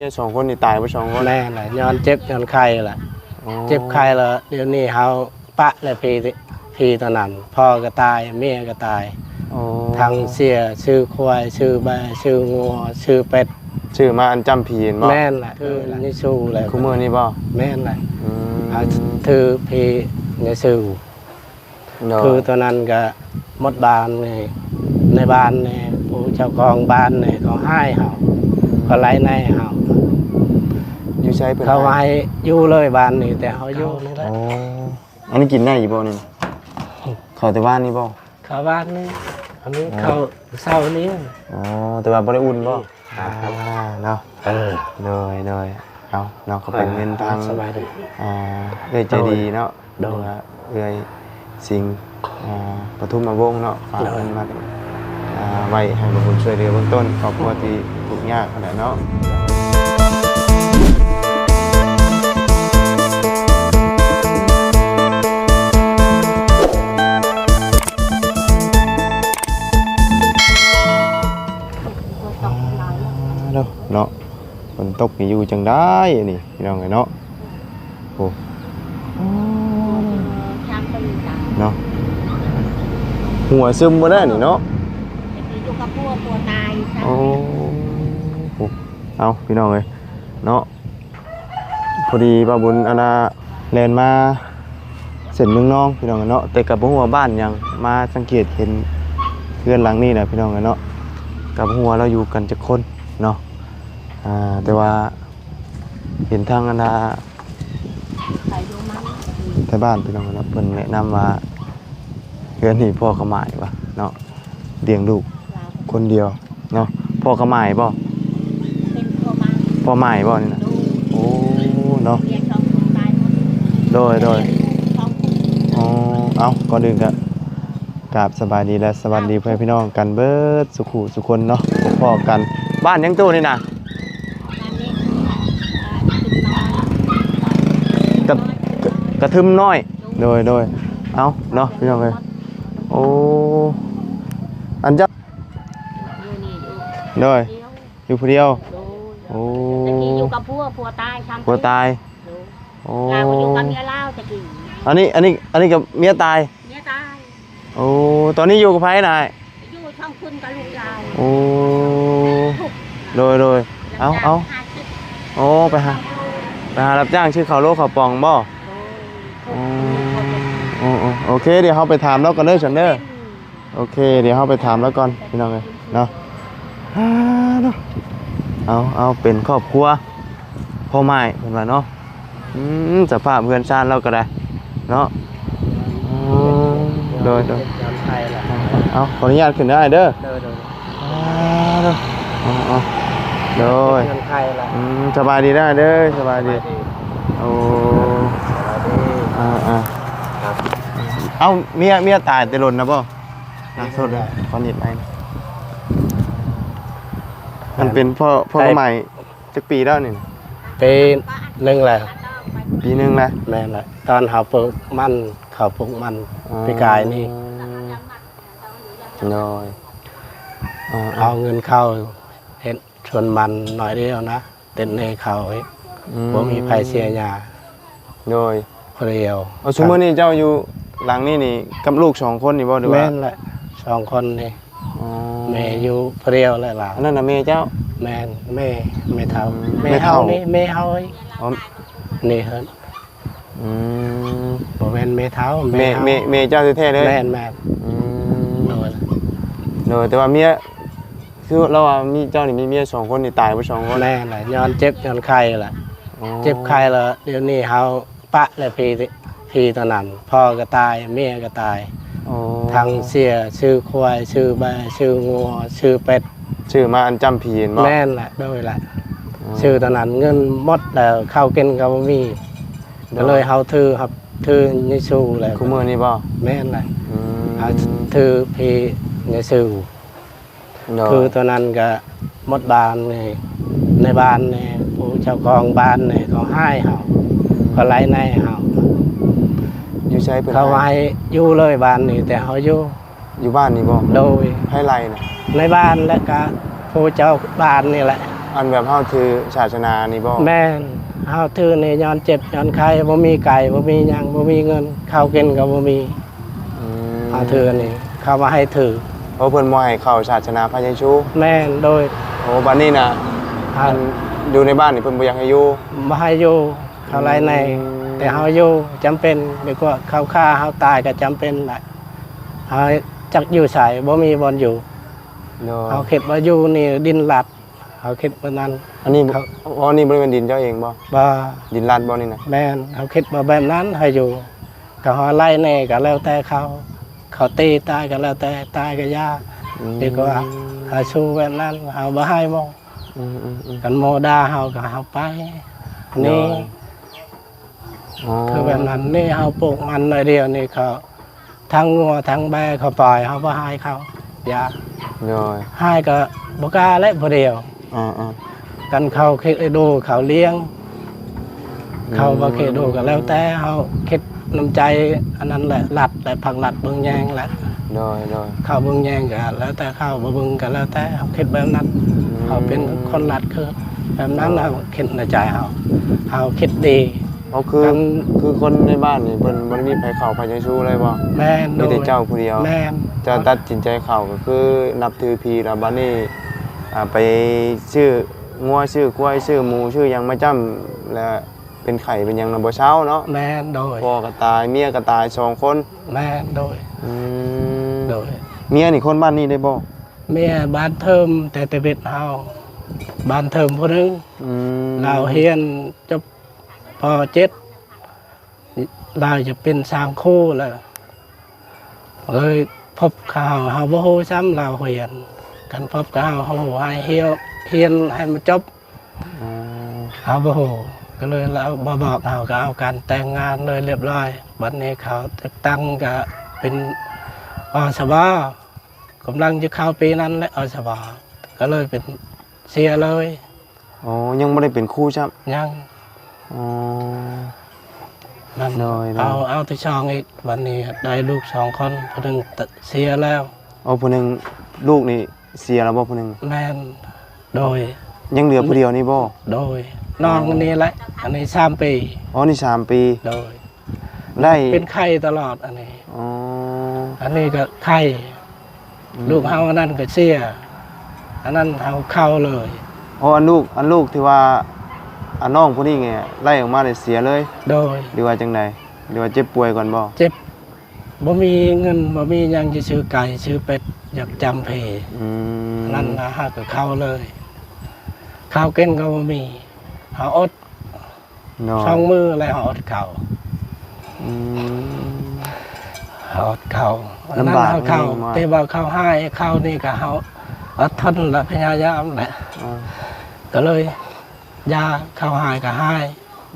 ຍສອງຄົນນີ້ຕາຍເບິດສອງຄົນ? ແມ່ນລະ ຍ້ອນເຈັບຍ້ອນໄຂ້ລະ. ອໍ ເຈັບໄຂ້ລະ ດຽວນີ້ເຮົາປະແລ້ວ ພີ່ ພີ່ຕອນນັ້ນ ພໍ່ກໍຕາຍ ເມຍກໍຕາຍ. ອໍ ທັງເສຍ ຊື້ຄວາຍ ຊື້ແບ້ ຊື້ງົວ ຊື້ເປັດ ຊື້ມາອັນຈ້ຳຜີແມ່ນບໍ່? ແມ່ນລະ ຄືນິຊູແຫຼະ ຄູ່ມື້ນີ້ບໍ່? ແມ່ນລະ ອືມ ເຮົາຖືຜີນິຊູ ໂດຍ ຄືຕອນນັ້ນກະໝົດບ້ານນີ້ ໃນບ້ານນີ້ ຜູ້ເຈົ້າຂອງບ້ານນີ້ເຂົາຮ້າຍເຮົາ ເຂົາໄລ່ນາຍເຮົາ. ຢູ່ໃສເພິ່ນ ເຂົາໃຫ້ຢູ່ເລີຍບ້ານນີ້ ແຕ່ເຮົາຢູ່ນີ້ແຫຼະ. ອໍ ອັນນີ້ກິນໄດ້ຢູ່ບໍ່ນີ້? ເຂົ້າແຕ່ວານນີ້ບໍ່? ເຂົ້າວານນີ້ ອັນນີ້ ອໍ ເຂົ້າເຊົ້ານີ້. ອໍ ແຕ່ວ່າບໍ່ໄດ້ອຸ່ນບໍ່? ອ່າ ເນາະ ເອີ ໂດຍ ໂດຍ ເອົາເນາະ ກໍເປັນເງິນທາງ ສະບາຍດີ ອ່າ ເອື້ອຍໃຈດີເນາະ ໂດຍ ຫຼືວ່າເອື້ອຍສິງ ອ່າ ປະທຸມມະວົງເນາະ ຝາກເງິນມາ ອ່າ ໄວ້ໃຫ້ບຳລຸງຊ່ວຍເຫຼືອເບື້ອງຕົ້ນ ຄອບຄົວທີ່ທຸກຍາກຫັ້ນແຫຼະເນາະ. ເນາະ ເນາະ ຝົນຕົກນີ້ຢູ່ຈັ່ງໃດອັນນີ້ ພີ່ນ້ອງເອີຍເນາະ. ໂອ້ ເນາະ ຫົວຊຶມບໍ່ໄດ້ນີ້ເນາະ ຢູ່ກັບຜົວ ຜົວຕາຍ. ໂອ້ ເອົາ ພີ່ນ້ອງເອີຍເນາະ. ພໍດີບ່າວບຸນ ອັນນ່າ ແລ່ນມາເສັ້ນເມືອງນອງ ພີ່ນ້ອງເນາະ ແຕ່ກໍບໍ່ຮູ້ວ່າບ້ານຫຍັງ ມາສັງເກດເຫັນເຮືອນຫຼັງນີ້ແຫຼະ ພີ່ນ້ອງເນາະ ກໍບໍ່ຮູ້ວ່າລາວຢູ່ກັນຈັກຄົນເນາະ. ອ່າ ແຕ່ວ່າເຫັນທາງ ອັນນ່າ ໄທບ້ານ ພີ່ນ້ອງເນາະ ເພິ່ນແນະນຳວ່າ ເຮືອນນີ້ພໍ່ຂະໝາຍວ່າເນາະ ລ້ຽງລູກຄົນດຽວເນາະ. ພໍ່ຂະໝາຍບໍ່? ເປັນພໍ່ໝາຍ ພໍ່ໝາຍບໍ່ນີ້ນະ? ໂດຍ ໂອ້ ເນາະ ເມຍສອງຄົນຕາຍໝົດ. ໂດຍ ໂດຍ ສອງຄົນ. ອໍ ເອົ້າ ກ່ອນອື່ນກໍກາບສະບາຍດີ ແລະ ສະຫວັດດີພໍ່ແມ່ພີ່ນ້ອງກັນເບິດສູ່ຄູ່ສູ່ຄົນເນາະ ພົບພໍ້ກັນ. ບ້ານຫຍັງໂຕນີ້ນະ? ບ້ານນີ້ ອ່າ ກະ ກະ ກະທຶມນ້ອຍ. ໂດຍ ໂດຍ ເອົ້າ ເນາະ ພີ່ນ້ອງເອີຍ. ໂອ້ ອັນເຈົ້າ ຢູ່ນີ້ຢູ່ ໂດຍ ຜູ້ດຽວ ຢູ່ຜູ້ດຽວ. ໂດຍ ໂອ້ ແຕ່ກີ້ຢູ່ກັບຜົວ ຜົວຕາຍ ຜົວຕາຍ. ໂດຍ ໂອ້ ລາວກໍຢູ່ກັບເມຍລາວແຕ່ກີ້. ອັນນີ້ ອັນນີ້ ອັນນີ້ກໍເມຍຕາຍ? ເມຍຕາຍ. ໂອ້ ຕອນນີ້ຢູ່ກັບໃຜນະ? ຢູ່ສອງຄົນກັບລູກຊາຍ. ໂອ້ ໂດຍ ໂດຍ ເອົາ ເອົາ ໂອ້ ໄປຫາ ໄປຫາຮັບຈ້າງຊື້ເຂົ້າໂລເຂົ້າປ່ອງບໍ່? ໂດຍ ໂອ້ ໂອ້ ໂອ້ ໂອເຄ ດຽວເຮົາໄປຖາມລາວກ່ອນເດີ ຊັ້ນເດີ. ໂອເຄ ດຽວເຮົາໄປຖາມລາວກ່ອນ ພີ່ນ້ອງເອີຍເນາະ. ອ່າ ເນາະ ເອົາ ເອົາ ເປັນຄອບຄົວພໍ່ໝ້າຍເພິ່ນວ່າເນາະ. ອືມ ສະພາບເຮືອນຊານລາວກໍໄດ້ເນາະ. ໂອ້ ໂດຍ ໂດຍ ເອົາ ຂໍອະນຸຍາດຂຶ້ນເດີອ້າຍເດີ. ໂດຍ ໂດຍ ອ່າ ເນາະ ເອົາ ເອົາ ໂດຍ ເຮືອນໄທລະ. ອືມ ສະບາຍດີເດີອ້າຍເດີ ສະບາຍດີ ສະບາຍດີ. ໂອ້ ສະບາຍດີ ອ່າ ອ່າ ເອົ້າ ເມຍ ເມຍຕາຍແຕ່ດົນນະບໍ່? ອ່ະ ໂທດເດີ ຂໍນິດໄອ. ມັນເປັນພໍ່ ພໍ່ ໄປ ກັບໄໝ ຈັກປີແລ້ວນີ້? ປີໜຶ່ງແລ້ວ. ປີໜຶ່ງນະ? ແມ່ນລະ ຕອນເຮົາປູກມັນ ເຂົາປູກມັນ ອໍ ປີກາຍນີ້. ໂດຍ ເອົາເງິນເຂົາເຮັດສວນມັນໜ້ອຍດຽວນະ ຕິດໜີ້ເຂົາອີກ. ອືມ ບໍ່ມີໃຜເສຍຫຍ້າ. ໂດຍ ຜູ້ດຽວ. ເອົາ ຊຸມື້ນີ້ເຈົ້າຢູ່ຫຼັງນີ້ນີ້ ກັບລູກສອງຄົນນີ້ບໍ່ ຫຼືວ່າ? ແມ່ນແຫຼະ ສອງຄົນນີ້. ອໍ ແມ່ຢູ່ຜູ້ດຽວແຫຼະຫຼານ. ອັນນັ້ນນະແມ່ເຈົ້າ? ແມ່ນ ແມ່ ແມ່ເຖົ້າ. ອືມ ແມ່ເຖົ້າ ແມ່ເຖົ້ານີ້ ແມ່ເຮົາ. ອໍ ນີ້ເຮີ້ນ. ອືມ ບໍ່ແມ່ນແມ່ເຖົ້າ ແມ່ ແມ່ເຮົາ ແມ່ ແມ່ເຈົ້າແທ້ໆເລີຍ? ແມ່ນໆ. ອືມ ໂດຍ ໂດຍ ແຕ່ວ່າເມຍ ຄືລາວວ່າມີ ເຈົ້ານີ້ມີເມຍສອງຄົນນີ້ ຕາຍເບິດສອງຄົນ? ແມ່ນລະ ຍ້ອນເຈັບຍ້ອນໄຂ້ລະ. ອໍ ເຈັບໄຂ້ລະ ດຽວນີ້ເຮົາປະແລ້ວ ພີ່ ພີ່ຕອນນັ້ນ ພໍ່ກໍຕາຍ ເມຍກໍຕາຍ. ອໍ ທັງເສຍ ຊື້ຄວາຍ ຊື້ແບ້ ຊື້ງົວ ຊື້ເປັດ ຊື້ມາອັນຈ້ຳຜີແມ່ນບໍ່? ແມ່ນລະ ໂດຍລະ. ອໍ ຊື້ຕອນນັ້ນເງິນໝົດແລ້ວ ເຂົ້າກິນກໍບໍ່ມີ. ໂດຍ ກໍເລີຍເຮົາຖື ຮັບ ຖືນິຊູແຫຼະ ຄູ່ມື້ນີ້ບໍ່? ແມ່ນແຫຼະ. ອືມ ເຮົາຖືພີນິຊູ. ໂດຍ ຄືຕອນນັ້ນກະໝົດບ້ານນີ້ ໃນບ້ານນີ້ ຜູ້ເຈົ້າຂອງບ້ານນີ້ເຂົາຮ້າຍເຮົາ ເຂົາໄລ່ນາຍເຮົາ. ຢູ່ໃສເພິ່ນ? ເຂົາໃຫ້ຢູ່ເລີຍບ້ານນີ້ ແຕ່ເຮົາຢູ່ ຢູ່ບ້ານນີ້ບໍ່? ໂດຍ ໃຜໄລ່ນະ? ໃນບ້ານ ແລະກະຜູ້ເຈົ້າບ້ານນີ້ແຫຼະ. ອັນແບບເຮົາຖືສາສະໜານີ້ບໍ່? ແມ່ນ, ເຮົາຖືນີ້ຍ້ອນເຈັບຍ້ອນໄຂ້, ບໍ່ມີໄກ່ ບໍ່ມີຫຍັງ ບໍ່ມີເງິນ, ເຂົ້າກິນກໍບໍ່ມີ. ອືມ ເຮົາຖືອັນນີ້ ເຂົາບໍ່ໃຫ້ຖື. ໂອ້ ເພິ່ນບໍ່ໃຫ້ເຂົ້າສາສະໜາພະເຢຊູ? ແມ່ນ, ໂດຍ. ໂອ້ ບັດນີ້ນະ ອັນຢູ່ໃນບ້ານນີ້ເພິ່ນບໍ່ຢາກໃຫ້ຢູ່? ບໍ່ໃຫ້ຢູ່. ເຂົາໄລ່ແດ່. ອືມ ແຕ່ເຮົາຢູ່ຈຳເປັນ, ດີກວ່າເຂົາຂ້າເຮົາຕາຍກໍຈຳເປັນລະ. ເຮົາຈັກຢູ່ໃສ ບໍ່ມີບ່ອນຢູ່. ໂດຍ. ເຮົາຄິດວ່າຢູ່ນີ້ດິນລັດ, ເຮົາຄິດແບບນັ້ນ. ອັນນີ້ ເຂົາ ອໍ ນີ້ບໍ່ແມ່ນດິນເຈົ້າເອງບໍ່? ບໍ່. ດິນລັດບໍ່ນີ້ນະ? ແມ່ນ, ເຮົາຄິດວ່າແບບນັ້ນໃຫ້ຢູ່. ກໍເຮົາໄລ່ແດ່ກໍແລ້ວແຕ່ເຂົາ, ເຂົາຕີຕາຍກໍແລ້ວແຕ່, ຕາຍກໍຢ່າ. ອືມ ດີກວ່າເຮົາຢູ່ແບບນັ້ນ, ເຮົາບໍ່ໃຫ້ໝໍ. ອືມໆໆ ຄັນໝໍດ່າເຮົາກໍເຮົາໄປ. ໂດຍ. ນີ້ ອໍ ຄືແບບນັ້ນນີ້ ເຮົາປູກມັນໜ້ອຍດຽວນີ້ ເຂົາທັງງົວທັງແບ້ເຂົາປ່ອຍ, ເຮົາບໍ່ໃຫ້ເຂົາ, ຢ່າ. ໂດຍ. ໃຫ້ກໍບໍ່ກ້າແຫຼະຜູ້ດຽວ. ອາໆ ຄັນເຂົາຄິດເອັນດູເຂົາລ້ຽງ, ອືມ ເຂົາບໍ່ຄິດເອັນດູກໍແລ້ວແຕ່, ເຮົາຄິດນ້ຳໃຈອັນນັ້ນແຫຼະ, ລັດແຫຼະ, ພັກລັດເບິ່ງແຍງແຫຼະ. ໂດຍໆ. ເຂົາເບິ່ງແຍງກໍແລ້ວແຕ່ເຂົາ, ບໍ່ເບິ່ງກໍແລ້ວແຕ່, ເຮົາຄິດແບບນັ້ນ. ອືມ ເຮົາເປັນຄົນລັດຄືແບບນັ້ນ. ໂດຍ. ເຮົາຄິດໃນໃຈເຮົາ, ເຮົາຄິດດີ. ອໍ ຄື ຄັນ ຄືຄົນໃນບ້ານນີ້ເພິ່ນບໍ່ໄດ້ມີໃຜເຂົ້າພະເຢຊູເລີຍບໍ່? ແມ່ນ. ມີແຕ່ ໂດຍ ເຈົ້າຜູ້ດຽວ. ແມ່ນ. ເຈົ້າຕັດສິນໃຈເຂົ້າກໍຄືນັບຖືຜີ ແລ້ວບັດນີ້ ອ່າ ໄປຊື້ງົວ ຊື້ຄວາຍ ຊື້ໝູ ຊື້ຫຍັງມາຈ້ຳ ແລ້ວເປັນໄຂ້ເປັນຫຍັງນະບໍ່ເຊົາເນາະ? ແມ່ນ. ໂດຍ. ພໍ່ກໍຕາຍ ເມຍກໍຕາຍ ສອງຄົນ. ແມ່ນ. ໂດຍ. ອືມ ໂດຍ. ເມຍນີ້ຄົນບ້ານນີ້ເດ້ບໍ່? ເມຍບ້ານເທີມ ແຕ່ ແຕ່ເວດເຮົາ ບ້ານເທີມຜູ້ໜຶ່ງ. ອືມ ລາວຮຽນຈົບ ປໍເຈັດ ລາວຈະເປັນຊ່າງໂຄແລ້ວ, ເລີຍພົບກັບເຮົາ ເຮົາບໍ່ຮູ້ຊ້ຳລາວຮຽນ. ຄັນພົບກັບເຮົາ ເຮົາໃຫ້ຮຽນ ຮຽນໃຫ້ມັນຈົບ. ອືມ ເຮົາບໍ່ຮູ້ ກໍເລີຍລາວບໍ່ບອກເຮົາ ກໍເອົາກັນແຕ່ງງານເລີຍລຽບລ້ອຍ. ບັດນີ້ເຂົາຈັດຕັ້ງກໍເປັນ ອສບ ກຳລັງຈະເຂົ້າປີນັ້ນແຫຼະ ອສບ ກໍເລີຍເປັນເສຍເລີຍ. ອໍ ຍັງບໍ່ໄດ້ເປັນຄູຊ້ຳ? ຍັງ. ອໍ ນັ້ນ. ໂດຍໆ. ເອົາ ເອົາທີ່ສອງອີກ, ບັດນີ້ໄດ້ລູກສອງຄົນ, ຜູ້ໜຶ່ງເສຍແລ້ວ. ອໍ ຜູ້ໜຶ່ງ ລູກນີ້ເສຍແລ້ວບໍ່ຜູ້ໜຶ່ງ? ແມ່ນ. ໂດຍ. ຍັງເຫຼືອຜູ້ດຽວນີ້ບໍ່? ໂດຍ. ອໍ ນ້ອງນີ້ແຫຼະ, ອັນນີ້ສາມປີ. ອໍ ນີ້ສາມປີ. ໂດຍ. ໄດ້ ເປັນໄຂ້ຕະຫຼອດອັນນີ້. ອໍ ອັນນີ້ກໍໄຂ້. ອືມ ລູກເຮົາອັນນັ້ນກໍເສຍ, ອັນນັ້ນເຮົາເຂົ້າເລີຍ. ອໍ ອັນລູກ ອັນລູກທີ່ວ່າ ອັນນ້ອງຜູ້ນີ້ໄງ ໄລ່ອອກມາໄດ້ເສຍເລີຍ? ໂດຍ. ຫຼືວ່າຈັ່ງໃດ? ຫຼືວ່າເຈັບປ່ວຍກ່ອນບໍ່? ເຈັບ, ບໍ່ມີເງິນ ບໍ່ມີຫຍັງ ຈະຊື້ໄກ່ ຊື້ເປັດ ຢາກຈຳເພ. ອືມ ອັນນັ້ນນະ ເຮົາກໍເຂົ້າເລີຍ. ເຂົ້າກິນກໍບໍ່ມີ, ເຮົາອົດ. ໂດຍ. ສອງມື້ແລ້ວເຮົາອົດເຂົ້າ. ອືມ ເຮົາອົດເຂົ້າ. ລຳບາກ ເຮົາເຂົ້າ ແຕ່ວ່າເຂົາຮ້າຍ ເຂົານີ້ກໍເຮົາອົດທົນ ແລະ ພະຍາຍາມແຫຼະ. ອືມ ກໍເລີຍຢ່າ, ເຂົາຮ້າຍກໍຮ້າຍ.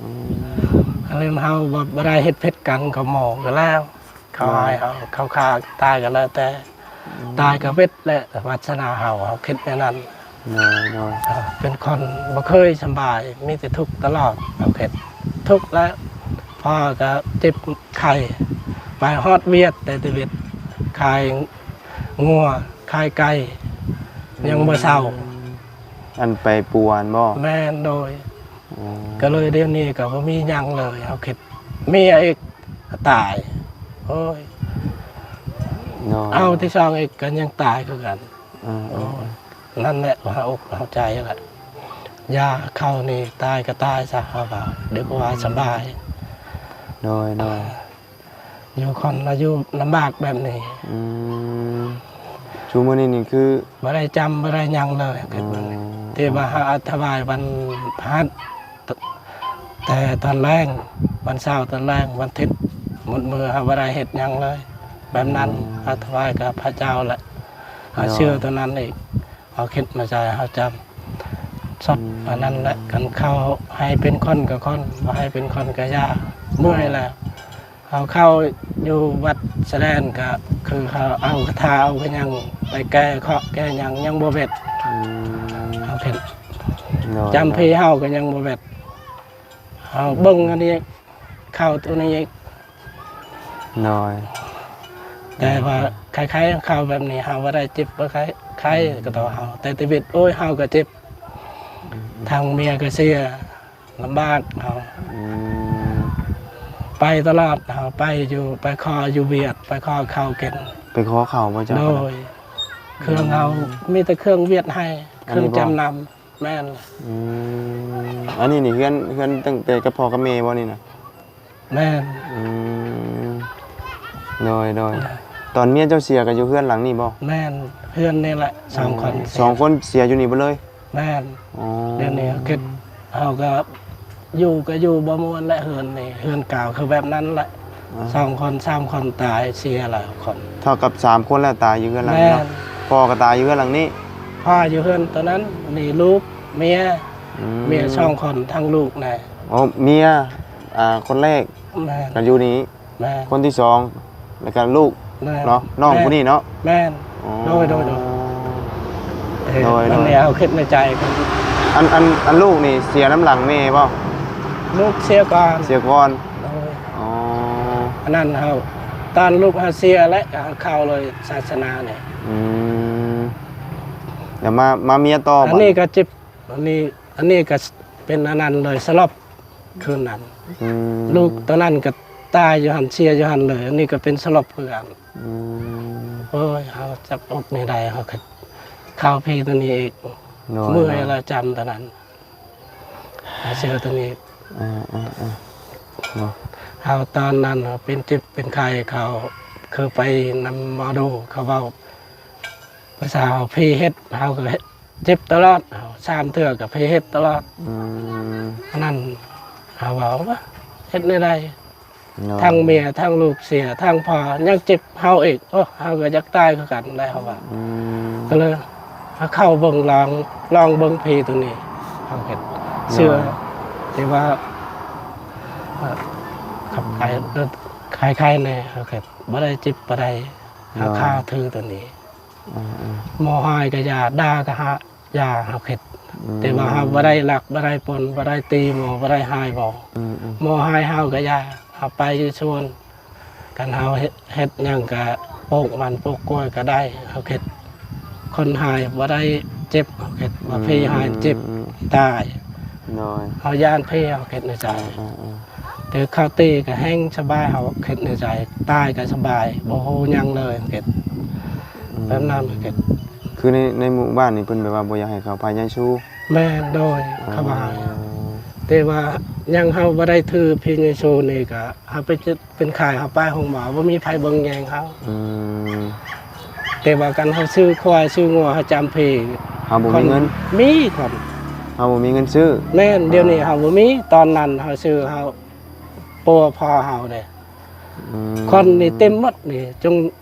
ອືມ ກໍເລີຍເຮົາບໍ່ ບໍ່ໄດ້ເຮັດຜິດກັນກັບໝໍກໍແລ້ວ. ເຂົາ ໂດຍ ໃຫ້ເຮົາ ເຂົາຂ້າຕາຍກໍແລ້ວແຕ່. ອືມ ຕາຍກໍເປັນແຫຼະ ວາດສະໜາເຮົາ, ເຮົາຄິດແນວນັ້ນ. ໂດຍ ໂດຍ. ເອີ ເປັນຄົນບໍ່ເຄີຍສຳບາຍ, ມີແຕ່ທຸກຕະຫຼອດ, ເຮົາຄິດທຸກແລ້ວ. ພໍ່ກໍເຈັບໄຂ້, ໄປຮອດຫວຽດ ແຕ່ ແຕ່ຫວຽດ, ຂາຍງົວ ຂາຍໄກ່ ອືມ ຍັງບໍ່ເຊົາ. ອັນໄປປົວຫັ້ນບໍ່? ແມ່ນ. ໂດຍ. ອໍ ກໍເລີຍດຽວນີ້ກໍບໍ່ມີຫຍັງເລີຍ, ເຮົາຄິດເມຍອີກ ຕາຍ. ໂອ້ຍ ໂດຍ. ເອົາທີ່ສອງອີກກໍຍັງຕາຍຄືກັນ. ເອີ ເອີ ໂອ້ຍ ນັ້ນແຫຼະ ຫົວອົກຫົວໃຈແຫຼະ. ຢ່າ ເຂົານີ້ຕາຍກໍຕາຍຊະ ເຮົາວ່າ ດີກວ່າສະບາຍ. ໂດຍ ໂດຍ. ຢູ່ຄົນລະຢູ່ລຳບາກແບບນີ້. ອືມ ຊຸມື້ນີ້ນີ້ຄື ບໍ່ໄດ້ຈຳ ບໍ່ໄດ້ຫຍັງເລີຍ. ອໍ ທີ່ວ່າເຮົາອະຖວາຍວັນພະຫັດ ແຕ່ຕອນແລງ ວັນເສົາຕອນແລງ ວັນທິດ ໝົດມື້ເຮົາບໍ່ໄດ້ເຮັດຫຍັງເລີຍ ແບບນັ້ນ. ອືມ ເຮົາຖວາຍກັບພະເຈົ້າແຫຼະ ເຮົາເຊື່ອຕົວນັ້ນອີກ. ເຮົາຄິດໃນໃຈເຮົາຈຳສັດ ອືມ ອັນນັ້ນແຫຼະ. ຄັນເຂົາໃຫ້ເປັນຄົນກໍຄົນ ບໍ່ໃຫ້ເປັນຄົນກໍຢ່າ. ເມື່ອຍແລ້ວ. ເຮົາເຂົ້າຢູ່ວັດສະແດນ ກໍຄືເຂົາເອົາຄາຖາ ເອົາຫຍັງໄປແກ້ເຄາະແກ້ຫຍັງ ຍັງບໍ່ເວັດ. ອືມ ເຮົາເຫັນ ໂດຍ ຈຳພີເຮົາກໍຍັງບໍ່ເວັດ. ເຮົາເບິ່ງອັນນີ້ ເຂົ້າຕົວນີ້ອີກ. ໂດຍ. ແຕ່ວ່າໄຂ້ໆ ເຂົ້າແບບນີ້ ເຮົາບໍ່ໄດ້ເຈັບ ບໍ່ໄຂ້ ໄຂ້ກໍຕໍ່ເຮົາ ແຕ່ຊີວິດ ໂອ້ຍ ເຮົາກໍເຈັບ. ອື ທາງເມຍກໍເສຍ ລຳບາກເຮົາ ອືມ ໄປຕະຫຼອດ ເຮົາໄປຢູ່ ໄປຂໍຢູ່ວຽດ ໄປຂໍເຂົ້າກິນ ໄປຂໍເຂົ້າບໍ່ເຈົ້າ? ໂດຍ ເຄື່ອງເຮົາ ອືມ ມີແຕ່ເຄື່ອງວຽດໃຫ້ ອັນນີ້ບໍ່? ເຄື່ອງຈຳນຳ ແມ່ນ ອືມ ອັນນີ້ນີ້ເຮືອນ ເຮືອນຕັ້ງແຕ່ກັບພໍ່ກັບແມ່ບໍ່ນີ້ນະ? ແມ່ນ ອືມ ໂດຍ ໂດຍ ຕອນເມຍເຈົ້າເສຍກໍຢູ່ເຮືອນຫຼັງນີ້ບໍ່? ແມ່ນ ເຮືອນນີ້ແຫຼະ ສອງຄົນ ອືມ ເສຍ ສອງຄົນເສຍຢູ່ນີ້ເບິດເລີຍ? ແມ່ນ ອໍ ດຽວນີ້ເຮົາຄິດ ເຮົາກໍຢູ່ ກໍຢູ່ບໍ່ມ່ວນແຫຼະ ເຮືອນນີ້ ເຮືອນເກົ່າຄືແບບນັ້ນແຫຼະ ອືມ ສອງຄົນ ສາມຄົນຕາຍ ເສຍຫຼາຍຄົນ ເທົ່າກັບສາມຄົນແລ້ວຕາຍຢູ່ເຮືອນຫຼັງນີ້ເນາະ? ແມ່ນ ພໍ່ກໍຕາຍຢູ່ເຮືອນຫຼັງນີ້? ພໍ່ຢູ່ເຮືອນຕົວນັ້ນ ນີ້ລູກ ເມຍ ອືມ ເມຍສອງຄົນ ທັງລູກແດ່ ອໍ ເມຍ ອ່າ ຄົນແລກ ແມ່ນ ກໍຢູ່ນີ້ ແມ່ນ ຄົນທີສອງ ແລ້ວກໍລູກ ແມ່ນ ເນາະ ນ້ອງ ແມ່ນ ຜູ້ນີ້ເນາະ? ແມ່ນ ອໍ ໂດຍ ໂດຍ ໂດຍ ເອີ ໂດຍ ໂດຍ ອັນນີ້ເຮົາຄິດໃນໃຈ ອັນ ອັນ ອັນລູກນີ້ເສຍນຳຫຼັງແມ່ບໍ່? ລູກເສຍກ່ອນ ເສຍກ່ອນ ໂດຍ ອໍ ອັນນັ້ນເຮົາ ຕອນລູກເຮົາເສຍແຫຼະ ເຮົາເຂົ້າເລີຍສາສະໜານີ້ ອືມ ແລ້ວມາ ມາເມຍຕໍ່ ອັນນີ້ກໍເຈັບ ອັນນີ້ ອັນນີ້ກໍເປັນອັນນັ້ນເລີຍ ສະຫຼົບຄືນນັ້ນ ອືມ ລູກຕອນນັ້ນກໍຕາຍຢູ່ຫັ້ນ ເສຍຢູ່ຫັ້ນເລີຍ ອັນນີ້ກໍເປັນສະຫຼົບຄືກັນ ອືມ ໂອ້ຍ ເຮົາຈັບອົກແນວໃດ ເຮົາກໍເຂົ້າພີຕົວນີ້ອີກ ໂດຍ ເມື່ອຍລະຈຳຕອນນັ້ນ ເຮົາເຊື່ອຕົວນີ້ ເອີໆໆ ເນາະ ເຮົາຕອນນັ້ນເຮົາເປັນເຈັບເປັນໄຂ້ ເຂົາຄືໄປນຳໝໍດູ ເຂົາເວົ້າ ພາສາເຮົາ ຜີເຮັດ ເຮົາກໍເຈັບຕະຫຼອດ ເຮົາສາມເທື່ອກໍຜີເຮັດຕະຫຼອດ ອືມ ອັນນັ້ນເຮົາເວົ້າວ່າເຮັດແນວໃດ ໂດຍ ທັງເມຍ ທັງລູກເສຍ ທັງພໍ່ຍັງເຈັບເຮົາອີກ ໂອ້ ເຮົາກໍຢາກຕາຍຄືກັນແຫຼະ ເຮົາວ່າ ອືມ ກໍເລີຍເຮົາເຂົ້າເບິ່ງ ລອງ ລອງເບິ່ງຜີຕົວນີ້ ເຮົາເຮັດ ໂດຍ ເຊື່ອ ທີ່ວ່າ ເອີ ຂັບໄຄ ເອີ ໄຄໆແດ່ ເຮົາເຮັດ ບໍ່ໄດ້ເຈັບບໍ່ໄດ້ ເຮົາ ໂດຍ ຂ້າຖືຕົວນີ້ ອືມໆ ໝໍຮ້າຍກໍຢ່າ ດ່າກໍຫາ ຢ່າ ເຮົາເຮັດ ອືມ ແຕ່ວ່າເຮົາບໍ່ໄດ້ລັກ ບໍ່ໄດ້ປົນ ບໍ່ໄດ້ຕີໝໍ ບໍ່ໄດ້ຮ້າຍໝໍ ອືມໆ ໝໍຮ້າຍເຮົາກໍຢ່າ ເຮົາໄປຢູ່ສວນ ຄັນເຮົາເຮັດ ເຮັດຫຍັງກໍປູກມັນ ປູກກ້ວຍກໍໄດ້ ເຮົາເຮັດ ຄົນຮ້າຍບໍ່ໄດ້ເຈັບ ເຮົາເຮັດ ວ່າ ອືມ ຜີຮ້າຍເຈັບ ອືມ ຕາຍ ໂດຍ ເຮົາຢ້ານຜີ ເຮົາເຮັດໃນໃຈ ເອີໆໆ ຖືເຂົາຕີກໍແຮ່ງສະບາຍ ເຮົາເຮັດໃນໃຈ ຕາຍກໍສະບາຍ ບໍ່ຮູ້ຫຍັງເລີຍ ເຮັດ ອືມ ແບບນັ້ນ ເຮັດ ຄືໃນ ໃນໝູ່ບ້ານນີ້ເພິ່ນແບບວ່າບໍ່ຢາກໃຫ້ເຂົ້າພະເຢຊູ? ແມ່ນ ໂດຍ ອໍ ເຂົາວ່າ ແຕ່ວ່າຍັງເຮົາບໍ່ໄດ້ຖືພະເຢຊູນີ້ ກໍເຮົາໄປເຈັບເປັນໄຂ້ ເຮົາໄປໂຮງໝໍ ບໍ່ມີໃຜເບິ່ງແຍງເຮົາ ອືມ ແຕ່ວ່າຄັນເຮົາຊື້ຄວາຍ ຊື້ງົວ ເຮົາຈຳພີ ເຮົາບໍ່ມີເງິນ ມີກ່ອນ ເຮົາບໍ່ມີເງິນຊື້ ແມ່ນ ອ່າ ດຽວນີ້ເຮົາບໍ່ມີ ຕອນນັ້ນເຮົາຊື້ ເຮົາ ປົວພໍ່ເຮົາເດ້ ອືມ ຄົນນີ້ເຕັມໝົດນີ້ ຈົງ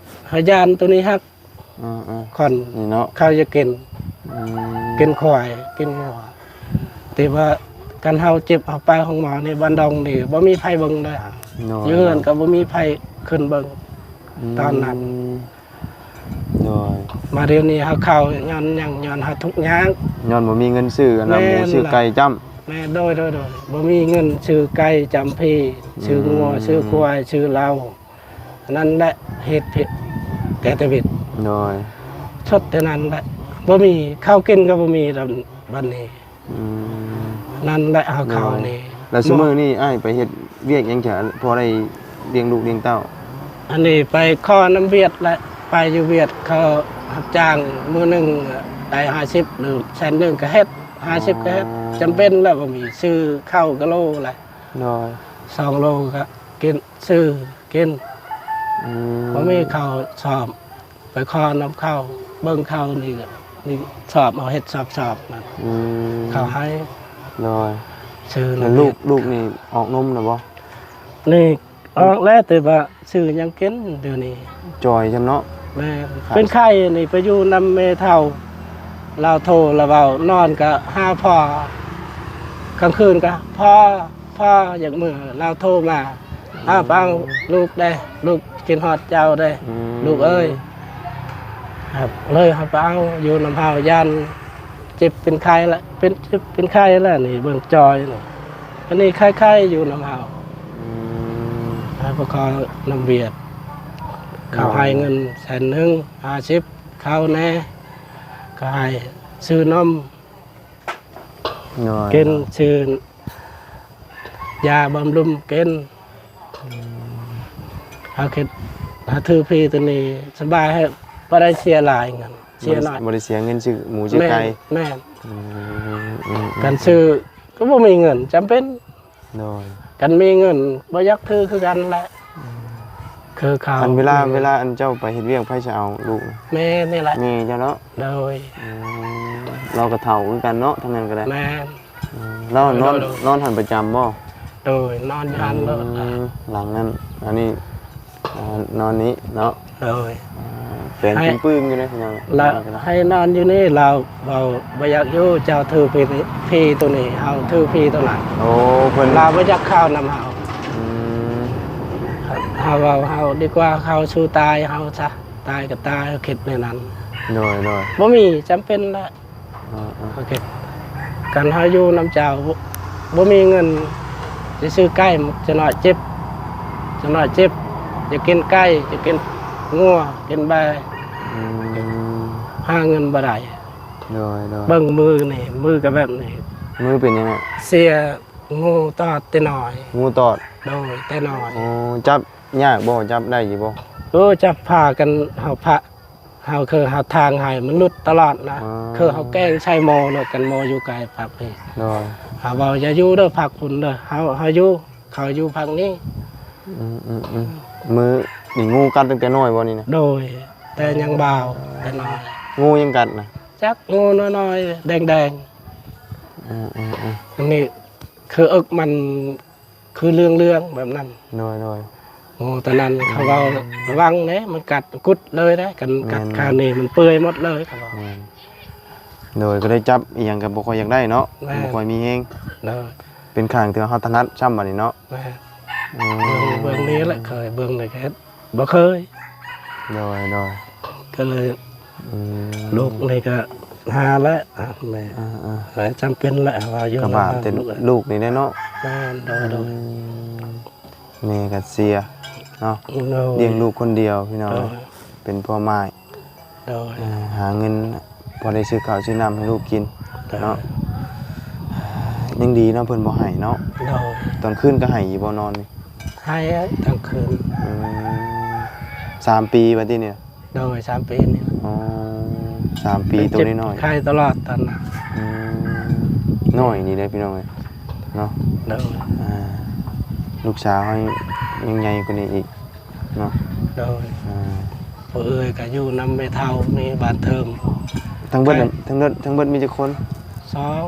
ເຮົາຢ້ານໂຕນີ້ຫັກ ອືມໆ ຄົນນີ້ເນາະ ເຂົາຢາກກິນ ອືມ ກິນຄວາຍ ກິນງົວ ແຕ່ວ່າຄັນເຮົາເຈັບ ເຮົາໄປໂຮງໝໍນີ້ ບ້ານດອງນີ້ ບໍ່ມີໃຜເບິ່ງເດ້ ໂດຍ ຢູ່ເຮືອນກໍບໍ່ມີໃຜຂຶ້ນເບິ່ງ ອືມ ຕອນນັ້ນ ໂດຍ ມາດຽວນີ້ເຮົາເຂົ້າຍ້ອນຫຍັງ? ຍ້ອນເຮົາທຸກຍາກ ຍ້ອນບໍ່ມີເງິນຊື້ອັນນະ ແມ່ນ ໝູ່ຊື້ໄກ່ຈ້ຳ ແມ່ນ ໂດຍໆໆ ບໍ່ມີເງິນຊື້ໄກ່ຈ້ຳພີ ຊື້ງົວ ອືມ ຊື້ຄວາຍ ຊື້ເຫຼົ້າ ອັນນັ້ນແຫຼະເຫດເພດແກ່ຊີວິດ ໂດຍ ສົດແຕ່ນັ້ນແຫຼະ ບໍ່ມີເຂົ້າກິນກໍບໍ່ມີ ບັດນີ້ ອືມ ນັ້ນແຫຼະ ເຮົາເຂົ້ານີ້ ແລ້ວຊຸມື້ນີ້ອ້າຍໄປເຮັດວຽກຫຍັງຈະພໍໄດ້ລ້ຽງລູກລ້ຽງເຕົ້າ? ອັນນີ້ໄປຂໍນຳວຽດແຫຼະ ໄປຢູ່ວຽດເຂົາຮັບຈ້າງມື້ໜຶ່ງໄດ້ຫ້າສິບ ຫຼືແສນໜຶ່ງກໍເຮັດ ຫ້າສິບກໍເຮັດ ອໍ ຈຳເປັນແລ້ວ ບໍ່ມີ ຊື້ເຂົ້າກະໂລແຫຼະ ໂດຍ ສອງໂລກໍກິນ ຊື້ກິນ ອືມ ບໍ່ມີເຂົ້າຊອບ ໄປຂໍນຳເຂົາ ເບິ່ງເຂົານີ້ ນີ້ຊອບ ເຮົາເຮັດຊອບໆນັ້ນ ອືມ ເຂົາໃຫ້ ໂດຍ ຊື້ ແລ້ວລູກ ລູກນີ້ອອກນົມແລ້ວບໍ່? ນີ້ອອກແລ້ວ ແຕ່ວ່າຊື້ຫຍັງກິນດຽວນີ້ ຈ່ອຍຊ່ຳເນາະ ແມ່ນ ເປັນໄຂ້ນີ້ ໄປຢູ່ນຳແມ່ເຖົ້າ ລາວໂທລາວເວົ້າ ນອນກໍຫາພໍ່ ກາງຄືນກໍ ພໍ່ ພໍ່ຢາກເມືອ ລາວໂທມາ ອືມ ອ້າວ ໄປເອົາລູກແດ່ ລູກຄິດຮອດເຈົ້າເດ້ ອືມ ລູກເອີຍ ເລີຍເຮົາໄປເອົາຢູ່ນຳເຮົາ ຢ້ານເຈັບເປັນໄຂ້ລະ ເປັນເຈັບເປັນໄຂ້ລະ ນີ້ເບິ່ງຈ່ອຍນີ້ ອັນນີ້ໄຂ້ໆຢູ່ນຳເຮົາ ອືມ ເຮົາໄປຂໍນຳວຽດ ເຂົາໃຫ້ເງິນແສນໜຶ່ງ ຫ້າສິບ ເຂົ້າແດ່ ກໍໃຫ້ຊື້ນົມ ໂດຍ ກິນ ໂດຍ ຊື້ຢາບຳລຸງກິນ. ອືມ ເຮົາຄິດ ເຮົາຖືພີໂຕນີ້ສະບາຍ ເຮົາບໍ່ໄດ້ເສຍຫຼາຍເງິນ ເສຍໜ້ອຍ ບໍ່ໄດ້ ບໍ່ໄດ້ເສຍເງິນຊື້ໝູຊື້ໄກ່. ແມ່ນ ອືມ ອືມ ອືມ ຄັນຊື້ກໍບໍ່ມີເງິນຈຳເປັນ. ໂດຍ ຄັນມີເງິນບໍ່ຢາກຖືຄືກັນແຫຼະ. ອືມ ຄືເຂົາ ອັນເວລາ ເວລາອັນເຈົ້າໄປເຮັດວຽກ ໃຜຊິເອົາລູກ? ແມ່ນີ້ແຫຼະ ແມ່ເຈົ້າເນາະ. ໂດຍ ອືມ ລາວກໍເຖົ້າຄືກັນເນາະ ທາງນັ້ນກໍໄດ້. ແມ່ນ ອືມ ລາວນອນ ໂດຍ ນອນຫັ້ນປະຈຳບໍ່? ໂດຍ ນອນຢູ່ຫັ້ນໂລດ. ອືມ ຫຼັງນັ້ນ ອັນນີ້ ອ່າ ນອນນີ້ເນາະ. ໂດຍ ອ່າ ແປງປຶ້ງໆຢູ່ເດ້ ພີ່ນ້ອງ ລະໃຫ້ນອນຢູ່ນີ້ ລາວເວົ້າບໍ່ຢາກຢູ່ ເຈົ້າຖືພີ ພີໂຕນີ້ ເຮົາຖືພີໂຕນັ້ນ. ໂອ້ ເພິ່ນ ລາວບໍ່ຢາກເຂົ້ານຳເຮົາ. ອືມ ເຮົາເວົ້າ ເຮົາດີກວ່າເຮົາສູ້ຕາຍເຮົາຊະ ຕາຍກໍຕາຍ ເຮົາຄິດແນວນັ້ນ. ໂດຍ ໂດຍ ບໍ່ມີຈຳເປັນລະ. ເອີໆ ເຮົາເກັບ ຄັນເຮົາຢູ່ນຳເຈົ້າ ບໍ່ມີເງິນຊິຊື້ໄກ່ ຈະໜ້ອຍເຈັບ ຈະໜ້ອຍເຈັບ ຢາກກິນໄກ່ ຢາກກິນງົວ ກິນແບ້. ອືມ ຫາເງິນບໍ່ໄດ້. ໂດຍໆ ເບິ່ງມືນີ້ ມືກໍແບບນີ້. ມືເປັນຫຍັງອະ? ເສຍ ງູຕອດແຕ່ນ້ອຍ. ງູຕອດ? ໂດຍ ແຕ່ນ້ອຍ. ໂອ້ ຈັບຍາກບໍ່? ຈັບໄດ້ຢູ່ບໍ່? ໂອ້ ຈັບພາກັນ ເຮົາພາ ເຮົາຄືເຮົາທາງໃຫ້ມັນຫຼຸດຕະຫຼອດນະ. ອໍ ຄືເຮົາແກ້ງໃສ່ໝໍໂລດ ຄັນໝໍຢູ່ໃກ້ປາກພີ້. ໂດຍ ເຮົາເວົ້າຢ່າຢູ່ເດີ ພັກພຸ້ນເດີ ເຮົາ ເຮົາຢູ່ ເຂົາຢູ່ພັກນີ້. ອືມໆໆ ມືນີ້ງູກັດຕັ້ງແຕ່ນ້ອຍບໍ່ນີ້ນະ? ໂດຍ ແຕ່ຍັງບ່າວ ແຕ່ນ້ອຍ. ງູຫຍັງກັດນະ? ຈັກ ງູນ້ອຍໆ ແດງໆ. ອືມໆໆ ອັນນີ້ຄືເອິກມັນ ຄືເຫຼືອງໆແບບນັ້ນ. ໂດຍໆ ໂອ້ ຕອນນັ້ນເຂົາເວົ້າ ອືມ ລະວັງເດ້ ມັນກັດກຸດເລີຍເດ້ ຄັນ ແມ່ນໆ ກັດຂ້າງນີ້ມັນເປື່ອຍໝົດເລີຍ ເຂົາເວົ້າ. ແມ່ນ ໂດຍ ກໍໄດ້ຈັບອີ່ຫຍັງກໍບໍ່ຄ່ອຍຢາກໄດ້ເນາະ. ແມ່ນ ບໍ່ຄ່ອຍມີແຮງ. ໂດຍ ເປັນຂ້າງທີ່ວ່າເຮົາຖະໜັດຊ້ຳບັດນີ້ເນາະ. ແມ່ນ ອືມ ເບິ່ງ ເບິ່ງນີ້ແຫຼະ ເຄີຍເບິ່ງນີ້ກໍເຮັດ ບໍ່ເຄີຍ. ໂດຍໆ ກໍເລີຍ ອືມ ລູກນີ້ກໍຫາແຫຼະ ແມ່ ເອີໆ ແລະຈຳເປັນແຫຼະ ວ່າຢູ່ ກໍບາບແຕ່ລູກນີ້ແຫຼະເນາະ. ແມ່ນ ໂດຍໆ ອືມ ແມ່ກໍເສຍເນາະ. ໂດຍ ລ້ຽງລູກຄົນດຽວພີ່ນ້ອງ. ໂດຍ ເປັນພໍ່ໝ້າຍ. ໂດຍ ເອີ ຫາເງິນພໍໄດ້ຊື້ເຂົ້າຊື້ນ້ຳໃຫ້ລູກກິນ ໂດຍ ເນາະ. ຍັງດີເນາະ ເພິ່ນບໍ່ໃຫ້ເນາະ. ໂດຍ ຕອນຄືນກໍໃຫ້ຢູ່ບໍ່ ນອນນີ້? ໃຫ້ທັງຄືນ. ອືມ ສາມປີວ່າຕິນີ້? ໂດຍ ສາມປີນີ້. ອໍ ສາມປີ ໂຕນ້ອຍໆ ໄຂ້ຕະຫຼອດຕອນນັ້ນ. ອືມ ນ້ອຍນີ້ເດ້ພີ່ນ້ອງເອີຍເນາະ. ໂດຍ ອ່າ ລູກສາວເຮົາຍັງໃຫຍ່ກວ່ານີ້ອີກເນາະ. ໂດຍ ອ່າ ຜູ້ເອື້ອຍກໍຢູ່ນຳແມ່ເຖົ້າ ມີບ້ານເທີມ. ທັງເບິດ ທັງເບິດ ທັງເບິດມີຈັກຄົນ? ສອງ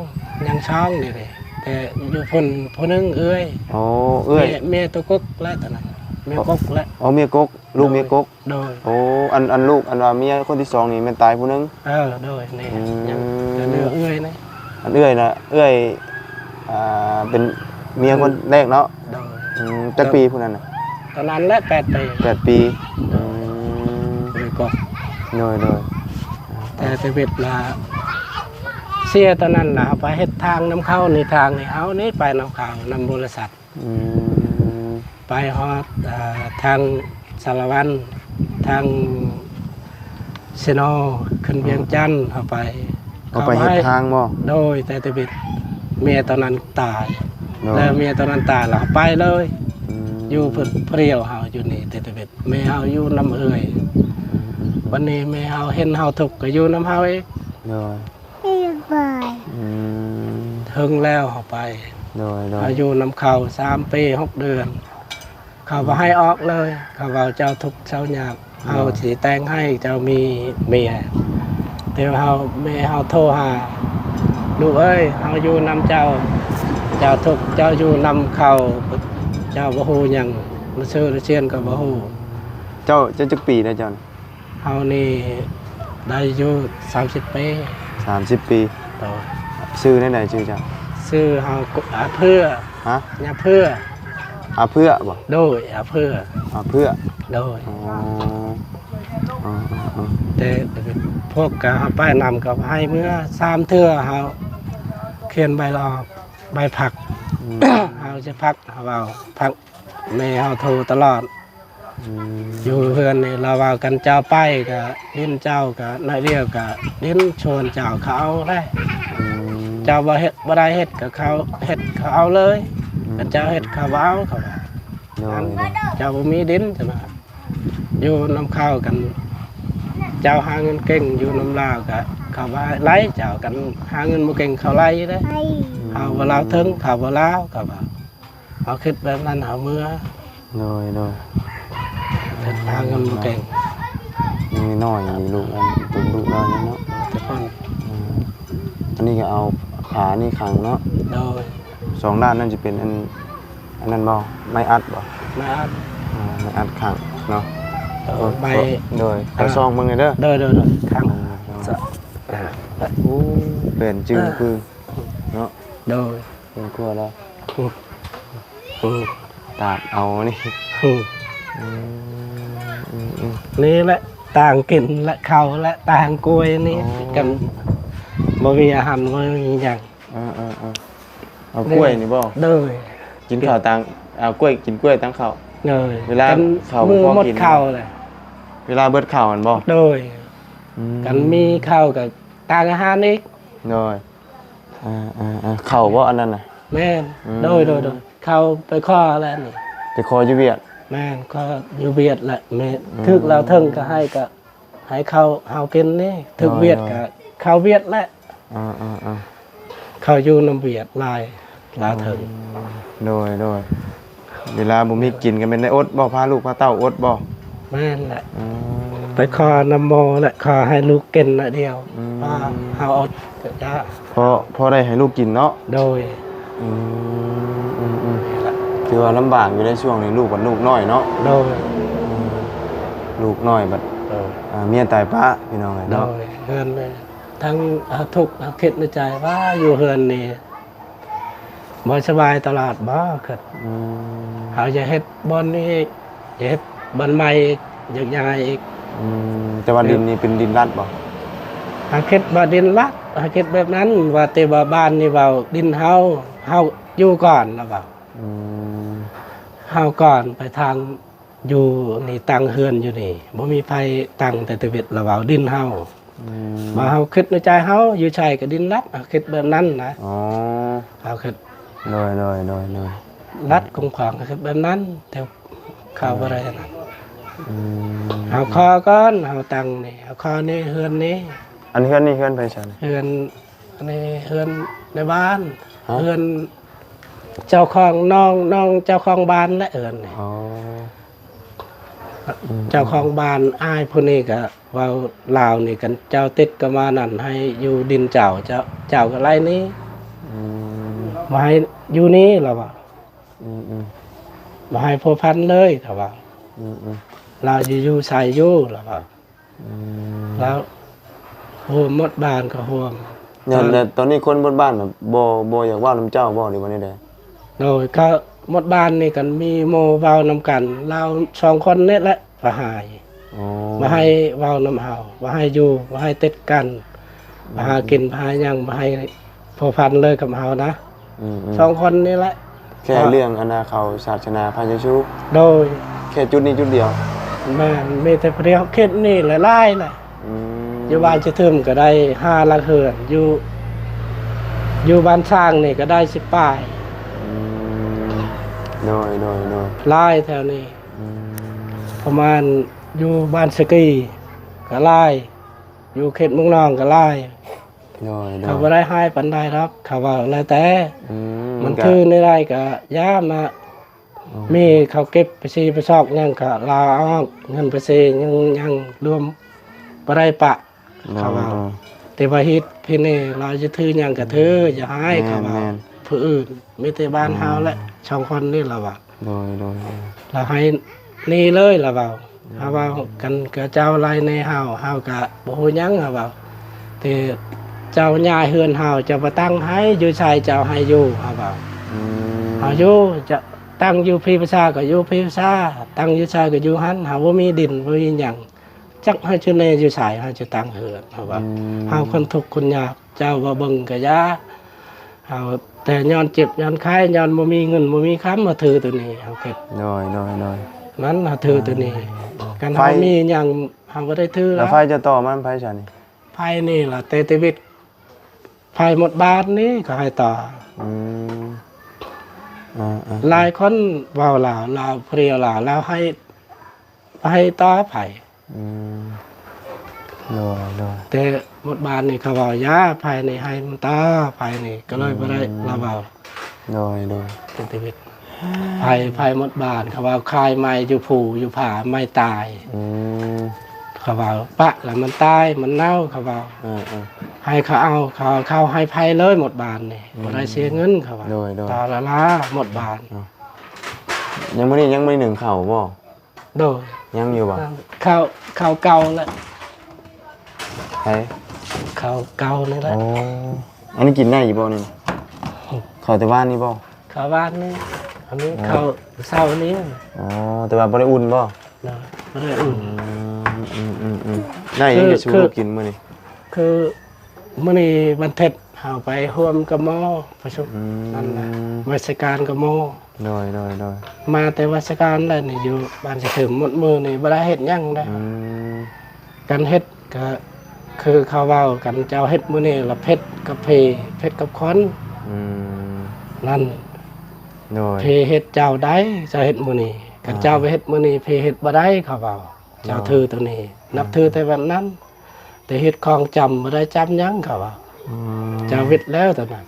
ຍັງສອງນີ້ເດ້ ແຕ່ຢູ່ພຸ້ນຜູ້ໜຶ່ງເອື້ອຍ. ອໍ ເອື້ອຍ ແມ່ ແມ່ຕົວກົກແຫຼະຕອນນັ້ນ ແມ່ກົກແຫຼະ. ອໍ ເມຍກົກ ລູກເມຍກົກ. ໂດຍ ໂອ້ ອັນ ອັນລູກ ອັນວ່າເມຍຄົນທີສອງນີ້ແມ່ນຕາຍຜູ້ໜຶ່ງ? ເອີ ໂດຍ ນີ້ ອືມ ຍັງເຫຼືອເອື້ອຍນີ້. ອັນເອື້ອຍນະ ເອື້ອຍ ອ່າ ເປັນເມຍຄົນແລກເນາະ. ໂດຍ ອືມ ຈັກປີຜູ້ນັ້ນນະ? ຕອນນັ້ນແຫຼະ ແປດປີ. ແປດປີ. ອືມ ເອື້ອຍກໍ ໂດຍໆ ແຕ່ຊີວິດລະເສຍຕອນນັ້ນລະ ເຮົາໄປເຮັດທາງນຳເຂົານີ້ ທາງນີ້ ເຮົານີ້ໄປນຳເຂົາ ນຳບໍລິສັດ. ອືມ ໄປຮອດ ເອີ ທາງສາລະວັນ ທາງເຊໂນ ຂຶ້ນວຽງຈັນ ເຮົາໄປ. ເອົາໄປເຮັດທາງບໍ່? ໂດຍ ແຕ່ທະເບດ ເມຍຕອນນັ້ນຕາຍ. ໂດຍ ແລ້ວເມຍຕອນນັ້ນຕາຍ ແລ້ວເຮົາໄປເລີຍ. ອືມ ຢູ່ຜູ້ ຜູ້ດຽວເຮົາຢູ່ນີ້ແຕ່ທະເບດ ແມ່ເຮົາຢູ່ນຳເອື້ອຍ. ອືມ ບັດນີ້ແມ່ເຮົາເຫັນເຮົາທຸກ ກໍຢູ່ນຳເຮົາເອງ. ໂດຍ ອືມ ເຖິງແລ້ວເຮົາໄປ. ໂດຍໆ ເຮົາຢູ່ນຳເຂົາສາມປີຫົກເດືອນ ເຂົາບໍ່ໃຫ້ອອກເລີຍ. ເຂົາເວົ້າ ເຈົ້າທຸກເຈົ້າຍາກ ເຮົາຊິແຕ່ງໃຫ້ເຈົ້າມີເມຍ. ແຕ່ເຮົາ ແມ່ເຮົາໂທຫາ ລູກເອີຍ ເຮົາຢູ່ນຳເຈົ້າ ເຈົ້າທຸກ ເຈົ້າຢູ່ນຳເຂົາ ເຈົ້າບໍ່ຮູ້ຫຍັງ ມາຊື່ລະຊຽນກໍບໍ່ຮູ້. ເຈົ້າ ເຈົ້າຈັກປີແລ້ວເຈົ້າ? ເຮົານີ້ໄດ້ຢູ່ສາມສິບປີ. ສາມສິບປີ. ໂດຍ ຊື່ແນວໃດຊື່ເຈົ້າ? ຊື່ເຮົາ ອາເຜືອ. ຮະ? ຍາເຜືອ. ອາເຜືອບໍ່? ໂດຍ ອາເຜືອ. ອາເຜືອ. ໂດຍ ອໍ ແຕ່ພວກກະເຮົາໄປນຳ ກໍໃຫ້ເມືອສາມເທື່ອ ເຮົາຂຽນໃບລາອອກ ໃບພັກ. ອືມ ເຮົາຊິພັກ ເຮົາເວົ້າພັກ ແມ່ເຮົາໂທຕະຫຼອດ. ອືມ ຢູ່ເຮືອນນີ້ລາວວ່າ ຄັນເຈົ້າໄປກະດິນເຈົ້າກະໜ້ອຍດຽວກະດິນສວນເຈົ້າເຂົາເອົາແລ້ວ. ອືມ ເຈົ້າບໍ່ເຮັດ ບໍ່ໄດ້ເຮັດ ກໍເຂົາເຮັດ ເຂົາເອົາເລີຍ. ອືມ ຄັນເຈົ້າເຮັດ ເຂົາບໍ່ເອົາ ເຂົາວ່າ. ໂດຍ ເຈົ້າບໍ່ມີດິນ ເຈົ້າວ່າ. ຢູ່ນຳເຂົາ ຄັນເຈົ້າຫາເງິນເກັ່ງ ຢູ່ນຳລາວ ກໍເຂົາວ່າໄລ່ເຈົ້າ. ຄັນຫາເງິນບໍ່ເກັ່ງ ເຂົາໄລ່ເດ້. ອືມ ເຮົາບໍ່ລາວເຖິງ ເຂົາບໍ່ລາວ ເຂົາວ່າ. ເຮົາຄິດແບບນັ້ນ ເຮົາເມືອ. ໂດຍ ໂດຍ ເຮັດຫາເງິນບໍ່ເກັ່ງ. ຍັງນ້ອຍຢູ່ ລູກອັນ ລູກລາວນີ້ເນາະ. ແຕ່ກ່ອນ ອືມ ອັນນີ້ກໍເອົາຜ້ານີ້ຂັງເນາະ. ໂດຍ ສອງດ້ານນັ້ນຈະເປັນອັນ ອັນນັ້ນບໍ່? ໄມ້ອັດບໍ່? ໄມ້ອັດ. ອ່າ ໄມ້ອັດຂັງເນາະ. ໂດຍ ໄມ້ ໂດຍ ອ່າ ໄປສ່ອງເບິ່ງແດ່ເດີ. ໂດຍ ໂດຍ ໂດຍ ຂັງ. ອ່າ ໂອ້ ແບນຈຶ່ງຄືເນາະ. ໂດຍ ເປັນຄົວແລ້ວ. ອືມ ອືມ ຕາກເອົານີ້. ອືມ ອືມ ອືມ ນີ້ແຫຼະ ຕ່າງກິນແລະເຂົ້າ ແລະຕ່າງກ້ວຍນີ້. ອໍ ກັນ ບໍ່ມີອາຫານ ບໍ່ມີຫຍັງ. ເອີໆໆ ເອົາກ້ວຍນີ້ບໍ່? ໂດຍ ກິນເຂົ້າຕ່າງ ເອົາກ້ວຍ ກິນກ້ວຍຕ່າງເຂົ້າ. ໂດຍ ເວລາເຂົ້າບໍ່ພໍກິນ ເວລາເບິດເຂົ້າຫັ້ນບໍ່? ໂດຍ ອືມ ຄັນມີເຂົ້າກໍຕ່າງອາຫານອີກ. ໂດຍ ອ່າໆໆ ເຂົ້າບໍ່ອັນນັ້ນນະ? ແມ່ນ. ອືມ ໂດຍໆໆ ເຂົ້າໄປຂໍແລ້ວນີ້ ໄປຂໍຢູ່ຫວຽດ. ແມ່ນ ຂໍຢູ່ຫວຽດແຫຼະ. ແມ່ນ ອືມ ຖືກລາວເຖິງກໍໃຫ້ ກໍໃຫ້ເຂົ້າເຮົາກິນນີ້. ຖືກຫວຽດ ໂດຍໆ ກໍເຂົ້າຫວຽດແຫຼະ. ອ່າໆໆ ເຂົາຢູ່ນຳຫວຽດຫຼາຍ ລາວເຖິງ. ອືມ ໂດຍໆ ເວລາບໍ່ມີກິນກໍແມ່ນໄດ້ອົດບໍ່? ພາລູກພາເຕົ້າອົດບໍ່? ແມ່ນແຫຼະ. ອືມ ໄປຂໍນຳໝໍແຫຼະ ຂໍໃຫ້ລູກກິນໜ້ອຍດຽວ. ອືມ ວ່າເຮົາອົດກໍຢາກ ພໍ ພໍໄດ້ໃຫ້ລູກກິນເນາະ. ໂດຍ ອືມ ອືມໆ ຖືວ່າລຳບາກຢູ່ໃນຊ່ວງນີ້ ລູກບັດລູກນ້ອຍເນາະ. ໂດຍ ອືມ ລູກນ້ອຍບັດ ໂດຍ ອ່າ ເມຍຕາຍປະ ພີ່ນ້ອງເອີຍເນາະ. ໂດຍ ເຮືອນ ທັງເຮົາທຸກ ເຮົາຄິດໃນໃຈວ່າຢູ່ເຮືອນນີ້ບໍ່ສະບາຍຕະຫຼອດບໍ່? ຄິດ ອືມ ເຮົາຢາກເຮັດບ່ອນນີ້ອີກ ຢາກເຮັດບ່ອນໃໝ່ອີກ ຢາກຍ້າຍອີກ. ອືມ ແຕ່ວ່າດິນນີ້ເປັນດິນລັດບໍ່? ເຮົາຄິດວ່າດິນລັດ ເຮົາຄິດແບບນັ້ນ ວ່າແຕ່ວ່າບ້ານນີ້ເວົ້າດິນເຮົາ ເຮົາຢູ່ກ່ອນລະວ່າ. ອືມ ເຮົາກ່ອນໄປທາງ ຢູ່ນີ້ ຕັ້ງເຮືອນຢູ່ນີ້ ບໍ່ມີໃຜຕັ້ງແຕ່ຊີວິດລະເວົ້າ ດິນເຮົາ. ອືມ ວ່າເຮົາຄິດໃນໃຈເຮົາ ຢູ່ໃສກໍດິນລັດ ເຮົາຄິດແບບນັ້ນນະ. ອໍ ເຮົາຄິດ ໂດຍໆໆໆ ລັດກວ້າງຂວາງ ເຮົາຄິດແບບນັ້ນ ແຕ່ເຂົາບໍ່ໄດ້ອັນນັ້ນ. ອືມ ເຮົາຂໍກ່ອນ ເຮົາຕັ້ງນີ້ ເຮົາຂໍນີ້ ເຮືອນນີ້. ອັນເຮືອນນີ້ເຮືອນໃຜຊັ້ນ? ເຮືອນ ອັນນີ້ເຮືອນໃນບ້ານ. ຮະ? ເຮືອນເຈົ້າຂອງ ນ້ອງ ນ້ອງເຈົ້າຂອງບ້ານແຫຼະເຮືອນນີ້. ອໍ ອືມ ເຈົ້າຂອງບ້ານ ອ້າຍຜູ້ນີ້ກະເວົ້າລາວນີ້ ຄັນເຈົ້າຕິດກັບມານັ້ນ ໃຫ້ຢູ່ດິນເຈົ້າ ເຈົ້າ ເຈົ້າກໍໄລ່ໜີ. ອືມ ບໍ່ໃຫ້ຢູ່ນີ້ລະວ່າ. ອືມໆ ບໍ່ໃຫ້ພົວພັນເລີຍ ລະວ່າ. ອືມໆ ລາວຢູ່ ຢູ່ໃສຢູ່ ລະວ່າ. ອືມ ແລ້ວໂຮມໝົດບ້ານກໍໂຮມ. ແລ້ວ ຕອນ ແລ້ວຕອນນີ້ຄົນໝົດບ້ານນະ ບໍ່ ບໍ່ຢາກເວົ້ານຳເຈົ້າບໍ່ ຫຼືວ່າແນວໃດ? ໂດຍ ກໍໝົດບ້ານນີ້ ຄັນມີໝູ່ເວົ້ານຳກັນ ລາວສອງຄົນນີ້ແຫຼະ ປະຫາຍ. ອໍ ບໍ່ໃຫ້ເວົ້ານຳເຮົາ ບໍ່ໃຫ້ຢູ່ ບໍ່ໃຫ້ຕິດກັນ. ອືມ ບໍ່ຫາກິນ ບໍ່ຫາຫຍັງ ບໍ່ໃຫ້ພົວພັນເລີຍກັບເຮົານະ. ອືມໆ ສອງຄົນນີ້ແຫຼະ. ແຄ່ເລື່ອງອັນນາ ເຂົ້າສາສະໜາພະເຢຊູ? ໂດຍ ແຄ່ຈຸດນີ້ຈຸດດຽວ? ແມ່ນ ມີແຕ່ຜູ້ດຽວ. ເຂດນີ້ຫຼາຍໆແຫຼະ. ອືມ ຢູ່ບ້ານຈະເທີມກໍໄດ້ຫ້າຫຼັງເຮືອນ ຢູ່ ຢູ່ບ້ານຊ້າງນີ້ກໍໄດ້ສິບປາຍ. ອືມ ໂດຍໆໆ ຫຼາຍແຖວນີ້. ອືມ ປະມານຢູ່ບ້ານສະກີກໍຫຼາຍ ຢູ່ເຂດເມືອງນອງກໍຫຼາຍ. ໂດຍໆ ເຂົາບໍ່ໄດ້ຮ້າຍປານໃດດອກ ເຂົາເວົ້າແລ້ວແຕ່. ອືມ ມັນຖືແນວໃດກໍຢ່າມາ. ອືມ ມີເຂົາເກັບພາສີພາຊອກຫຍັງກໍລາວເອົາອອກ ເງິນພາສີຍັງ ຍັງລວມບໍ່ໄດ້ປະ. ໂດຍ ເຂົາເວົ້າ ໂດຍ ແຕ່ວ່າເຮັດພີແນ່ ລາວຈະຖືຫຍັງກໍຖື ຢ່າຮ້າຍ ເຂົາເວົ້າ. ແມ່ນໆ ຜູ້ອື່ນ ມີແຕ່ບ້ານເຮົາແຫຼະ ອືມ ສອງຄົນນີ້ລະວ່າ. ໂດຍໆໆ ລາວໃຫ້ໜີເລີຍລະເວົ້າ. ອືມ ເຮົາເວົ້າກັນກັບເຈົ້າໄລ່ແນ່ເຮົາ ເຮົາກະບໍ່ຮູ້ຫຍັງ ເຮົາເວົ້າ ແຕ່ເຈົ້າຍ້າຍເຮືອນເຮົາ ເຈົ້າບໍ່ຕັ້ງໃຫ້ ຢູ່ໃສເຈົ້າໃຫ້ຢູ່ ເຮົາເວົ້າ. ອືມ ເຮົາຢູ່ ຈະຕັ້ງຢູ່ພີພາສາກໍຢູ່ພີພາສາ ຕັ້ງຢູ່ໃສກໍຢູ່ຫັ້ນ ເຮົາບໍ່ມີດິນ ບໍ່ມີຫຍັງ ຈັກເຮົາຈະແນຢູ່ໃສ ເຮົາຈະຕັ້ງເຮືອນ ເຮົາວ່າ. ອືມ ເຮົາຄົນທຸກຄົນຍາກ ເຈົ້າບໍ່ເບິ່ງກະຢ່າ ເຮົາແຕ່ຍ້ອນເຈັບຍ້ອນໄຂ້ ຍ້ອນບໍ່ມີເງິນບໍ່ມີຄຳ ມາຖືໂຕນີ້ ເຮົາເກັບ. ໂດຍໆໆ ນັ້ນ ເຮົາຖືໂຕນີ້. ອືມ ຄັນເຮົາມີຫຍັງ ເຮົາບໍ່ໄດ້ຖື. ແລ້ວໄຟຈະຕໍ່ມານຳໃຜຊະນີ້? ໄຟນີ້ລະແຕ່ຊີວິດ ໄຟ ໄປໝົດບ້ານນີ້ເຂົາໃຫ້ຕໍ່. ອືມ ເອີໆໆ ຫຼາຍຄົນເວົ້າລາວ ລາວຜູ້ດຽວລາວ ລາວໃຫ້ ໃຫ້ຕໍ່ໄປ. ອືມ ໂດຍໆ ແຕ່ໝົດບ້ານນີ້ເຂົາເວົ້າ ຢ່າ ໄປນີ້ໃຫ້ມັນຕໍ່ ໄປນີ້ ກໍເລີຍບໍ່ໄດ້ ອືມ ລາວເວົ້າ. ໂດຍໆ ເປັນຊີວິດ ໄປ ໄປໝົດບ້ານ ເຂົາເວົ້າ ຂາຍໄມ້ຢູ່ພູຢູ່ຜາ ໄມ້ຕາຍ. ອືມ ເຂົາເວົ້າ ປະລະມັນຕາຍ ມັນເນົ່າ ເຂົາເວົ້າ. ເອີໆ ໃຫ້ເຂົາເອົາ ເຂົາ ເຂົາໃຫ້ໄປເລີຍໝົດບ້ານນີ້ ອືມ ບໍ່ໄດ້ເສຍເງິນ ເຂົາວ່າ. ໂດຍໆ ຕາລະລາ ໝົດບ້ານ. ເອີ ຍັງມື້ນີ້ ຍັງບໍ່ໄດ້ໜຶ້ງເຂົ້າບໍ່? ໂດຍ ຍັງຢູ່ບໍ່? ເຂົ້າ ເຂົ້າເກົ່າແຫຼະ. ໃຜ? ເຂົ້າເກົ່ານີ້ແຫຼະ. ອໍ ອັນນີ້ກິນໄດ້ຢູ່ບໍ່ນີ້? ເຂົ້າແຕ່ວານນີ້ບໍ່? ເຂົ້າວານນີ້ ອັນນີ້ ອໍ ເຂົ້າເຊົ້ານີ້. ອໍ ແຕ່ວ່າບໍ່ໄດ້ອຸ່ນບໍ່? ໂດຍ ບໍ່ໄດ້ອຸ່ນ. ອືມ ອືມໆໆ ໄດ້ຫຍັງ ຄື ຊິສູ່ລູກກິນມື້ນີ້? ຄື ມື້ນີ້ວັນເພັດ ເຮົາໄປຮ່ວມກັບໝໍ ປະຊຸມ ອືມ ນັ້ນນະ ໄວຊະການກັບໝໍ. ໂດຍໆໆ ມາແຕ່ໄວຊະການແລ້ວນີ້ ຢູ່ບ້ານສະເຖິມໝົດມື້ນີ້ ບໍ່ໄດ້ເຮັດຫຍັງເດ້. ອືມ ຄັນເຮັດກະຄືເຂົາເວົ້າກັນ ເຈົ້າເຮັດມື້ນີ້ລະເພັດກັບເພ ເພັດກັບຄົນ. ອືມ ນັ້ນ ໂດຍ ເພເຮັດເຈົ້າໄດ້ ເຈົ້າເຮັດມື້ນີ້ ຄັນ ອ່າ ເຈົ້າໄປເຮັດມື້ນີ້ ເພເຮັດບໍ່ໄດ້ ເຂົາເວົ້າ. ເຈົ້າ ໂດຍ ຖືໂຕນີ້ ອ່າ ນັບຖືແຕ່ວັນນັ້ນ ແຕ່ເຮັດຂອງຈຳບໍ່ໄດ້ຈຳຫຍັງ ເຂົາວ່າ. ອືມ ເຈົ້າເຮັດແລ້ວໂຕນັ້ນ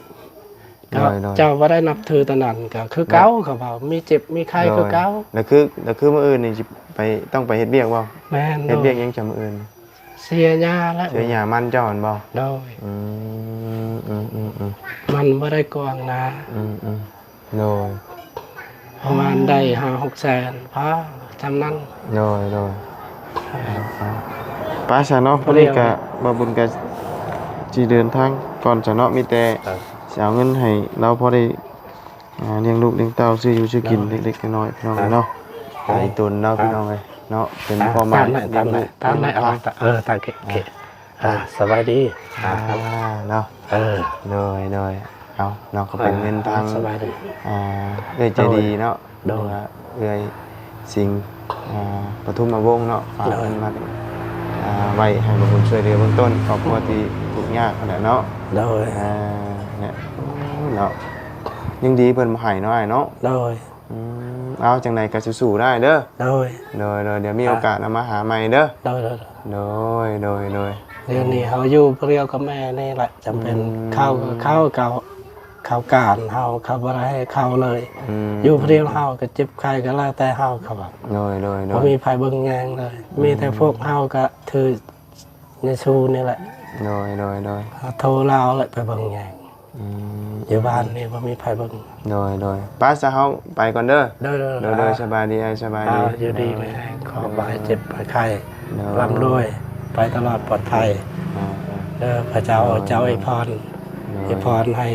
ໂດຍໆ ເຈົ້າບໍ່ໄດ້ນັບຖືໂຕນັ້ນ ກໍຄືເກົ່າ ເຂົາວ່າ ມີເຈັບມີໄຂ້ ໂດຍ ຄືເກົ່າ. ແລ້ວຄື ແລ້ວຄືມື້ອື່ນນີ້ຊິໄປ ຕ້ອງໄປເຮັດວຽກບໍ່? ແມ່ນ ເຮັດວຽກຫຍັງຈ້ະມື້ອື່ນ? ເສຍຫຍ້າແລ້ວ ເສຍຫຍ້າມັນເຈົ້າຫັ້ນບໍ່? ໂດຍ ອືມ ອືມໆໆ ມັນບໍ່ໄດ້ກວ້າງນາ. ອືມໆ ໂດຍ ປະມານໄດ້ຫ້າຫົກແສນ ພໍຊ່ຳນັ້ນ. ໂດຍໆ ໄປຊະເນາະ ມື້ນີ້ກະ ບ່າວບຸນກະຊິເດີນທາງກ່ອນຊະເນາະ ມີແຕ່ ເອີ ຊິເອົາເງິນໃຫ້ລາວພໍໄດ້ ອ່າ ລ້ຽງລູກລ້ຽງເຕົ້າ ຊື້ຢູ່ຊື້ກິນ ເອີ ເລັກໆນ້ອຍໆ ພີ່ນ້ອງເອີຍເນາະ. ເອີ ໄປຕົນລາວ ພີ່ນ້ອງເອີຍເນາະ ເປັນພໍ່ມ້າລ້ຽງລູກ ຕາມນັ້ນ ຕາມນັ້ນ ຕາມນັ້ນ ເອີ ຕາມເກ ເກ ອ່າ ສະບາຍດີ ອ່າ ເນາະ ເອີ ໂດຍໆ ເອົາເນາະ ກໍເປັນເງິນທາງ ອ່າ ສະບາຍດີ ອ່າ ເອື້ອຍໃຈດີເນາະ ໂດຍ ເອື້ອຍສິງ ອ່າ ປະທຸມມະວົງເນາະ ຝາກເງິນມາ ອ່າ ໄວ້ໃຫ້ບ່າວບຸນຊ່ວຍເຫຼືອເບື້ອງຕົ້ນ ຄອບຄົວທີ່ທຸກຍາກຫັ້ນແຫຼະເນາະ ໂດຍ ອ່າ ເນາະ ຍັງດີເພິ່ນບໍ່ໃຫ້ເນາະ ອ້າຍເນາະ ໂດຍ ອືມ ເອົາ ຈັ່ງໃດກໍສູ້ໆ ໄດ້ເດີ ໂດຍ ໂດຍໆ ດຽວມີໂອກາດເອົາມາຫາໃໝ່ເດີ ໂດຍໆ ໂດຍ ໂດຍ ໂດຍ ດຽວນີ້ເຮົາຢູ່ຜູ້ດຽວກັບແມ່ນີ້ແຫຼະ ຈຳເປັນ ອືມ ເຂົ້າກໍເຂົ້າ ເຂົ້າ ເຂົ້າການເຮົາ ເຂົາບໍ່ໄດ້ໃຫ້ເຂົ້າເລີຍ ອືມ ຢູ່ຜູ້ດຽວເຮົາກໍເຈັບໄຂ້ກໍແລ້ວແຕ່ເຮົາ ເຂົາວ່າ ໂດຍໆໆ ບໍ່ມີໃຜເບິ່ງແຍງເລີຍ ອືມ ມີແຕ່ພວກເຮົາກໍຖື ຍາຊູນີ້ແຫຼະ ໂດຍໆໆ ໂທລາວແຫຼະໄປເບິ່ງແຍງ ອືມ ຢູ່ບ້ານນີ້ບໍ່ມີໃຜເບິ່ງ ໂດຍໆ ໄປຊະ ເຮົາໄປກ່ອນເດີ ໂດຍໆ ໂດຍໆ ສະບາຍດີ ອ້າຍ ສະບາຍດີ ອ່າ ຢູ່ດີມີແຮງ ຂໍບໍ່ໃຫ້ເຈັບໃຫ້ໄຂ້ ໂດຍ ລ່ຳລວຍ ໄປຕະຫຼອດປອດໄພ ອ່າ ເດີ ພະເຈົ້າ ໂດຍ ເຈົ້າອວຍພອນ ໂດຍ ອວຍພອນໃຫ້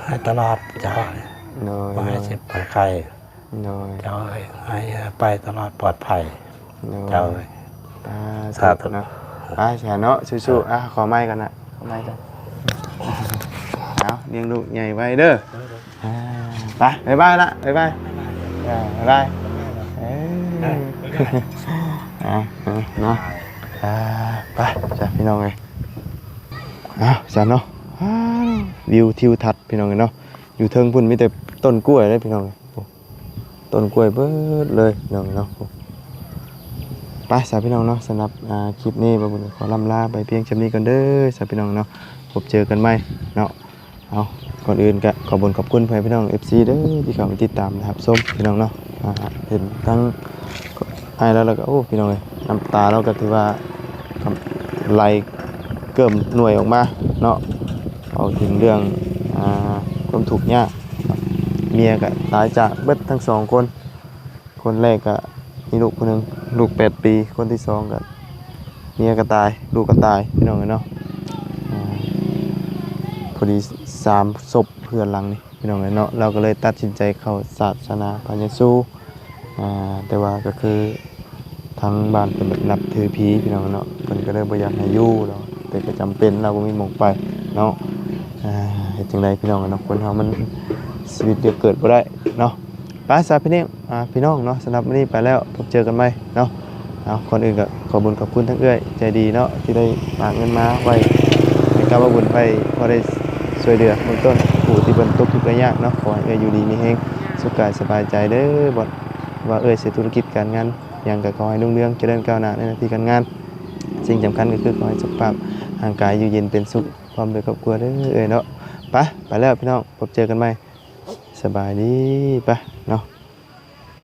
ໃຫ້ຕະຫຼອດ ເຈົ້າ ໂດຍ ບໍ່ໃຫ້ເຈັບໃຫ້ໄຂ້ ໂດຍ ເຈົ້າເອີຍ ໃຫ້ໄປຕະຫຼອດປອດໄພ ໂດຍ ເຈົ້າເອີຍ ສາທຸ ສາທຸເນາະ ໄປຊະເນາະ ສູ້ໆ ອ່າ ຂໍໄມ້ກ່ອນນະ ຂໍໄມ້ກ່ອນ ເອົາ ລ້ຽງລູກໃຫຍ່ໄວ້ເດີ ອ່າ ໄປ ບາຍບາຍລະ ບາຍບາຍ ອ່າ ບາຍບາຍ ເອີ ອ່າ ເນາະ ອ່າ ໄປຊະ ພີ່ນ້ອງເອີຍ ເອົາ ຊະເນາະ ວ້າວ ວິວທິວທັດ ພີ່ນ້ອງເອີຍເນາະ ຢູ່ເທິງພຸ້ນມີແຕ່ຕົ້ນກ້ວຍເດ້ ພີ່ນ້ອງເອີຍ. ຕົ້ນກ້ວຍເບິດເລີຍພີ່ນ້ອງເນາະ. ໄປຊະພີ່ນ້ອງເນາະ, ສຳລັບ ອ່າ ຄລິບນີ້ ບ່າວບຸນຂໍລ່ຳລາໄປພຽງສ່ຳນີ້ກ່ອນເດີຊະພີ່ນ້ອງເນາະ, ພົບເຈີກັນໃໝ່ເນາະ. ເອົາ ກ່ອນອື່ນກະຂອບບຸນຂອບຄຸນພໍ່ແມ່ພີ່ນ້ອງ ເອັຟຊີ ເດີ ທີ່ເຂົ້າມາຕິດຕາມ ແລະ ຮັບຊົມພີ່ນ້ອງເນາະ. ອ່າ ເຫັນທັງອ້າຍລາວ ແລ້ວກະ ໂອ້ ພີ່ນ້ອງເອີຍ ນ້ຳຕາລາວກະຖືວ່າໄຫຼເກີ້ມໜ່ວຍອອກມາເນາະ, ເວົ້າເຖິງເລື່ອງ ອ່າ ຄວາມທຸກຍາກ. ເມຍກະຕາຍຈາກເບິດທັງສອງຄົນ. ຄົນແລກກະມີລູກຜູ້ໜຶ່ງ ລູກແປດປີ, ຄົນທີສອງກະເມຍກະຕາຍ ລູກກະຕາຍ ພີ່ນ້ອງເອີຍເນາະ. ອ່າ ພໍດີສາມສົບເຮືອນຫຼັງນີ້ ພີ່ນ້ອງເອີຍເນາະ, ລາວກະເລີຍຕັດສິນໃຈເຂົ້າສາສະໜາພະເຢຊູ. ອ່າ ແຕ່ວ່າກະຄືທາງບ້ານເພິ່ນແບບນັບຖືຜີ ພີ່ນ້ອງເນາະ, ເພິ່ນກະເລີຍບໍ່ຢາກໃຫ້ຢູ່ດອກ, ແຕ່ກະຈຳເປັນ ລາວບໍ່ມີໝ່ອງໄປເນາະ. ອ່າ ເຮັດຈັ່ງໃດພີ່ນ້ອງເນາະ, ຄົນເຮົາມັນຊີວິດດຽວເກີດບໍ່ໄດ້ເນາະ. ໄປຊະພີ່ນ້ອງ ອ່າ ພີ່ນ້ອງເນາະ, ສຳລັບມື້ນີ້ໄປແລ້ວ ພົບເຈີກັນໃໝ່ເນາະ. ເອົາ ກ່ອນອື່ນກະຂອບບຸນຂອບຄຸນທັງເອື້ອຍໃຈດີເນາະ ທີ່ໄດ້ຝາກເງິນມາໄວ້ໃນກ ເອົາວ່າບຸນໄວ້ພໍໄດ້ຊ່ວຍເຫຼືອເບື້ອງຕົ້ນຜູ້ທີ່ເພິ່ນຕົກທຸກໄດ້ຍາກເນາະ. ຂໍໃຫ້ເອື້ອຍຢູ່ດີມີແຮງ ສຸກກາຍສະບາຍໃຈເດີ. ບໍ່ວ່າເອື້ອຍຊິທຸລະກິດການງານຫຍັງກໍຂໍໃຫ້ຮຸ່ງເຮືອງຈະເລີນກ້າວໜ້າໃນໜ້າທີ່ການງານ. ສິ່ງສຳຄັນກໍຄືຂໍໃຫ້ສຸຂະພາບຮ່າງກາຍຢູ່ເຢັນເປັນສຸກ ພ້ອມດ້ວຍຄອບຄົວເດີເອື້ອຍເນາະ. ໄປ ໄປແລ້ວພີ່ນ້ອງ ພົບເຈີກັນໃໝ່. ສະບາຍດີ ໄປເນາະ.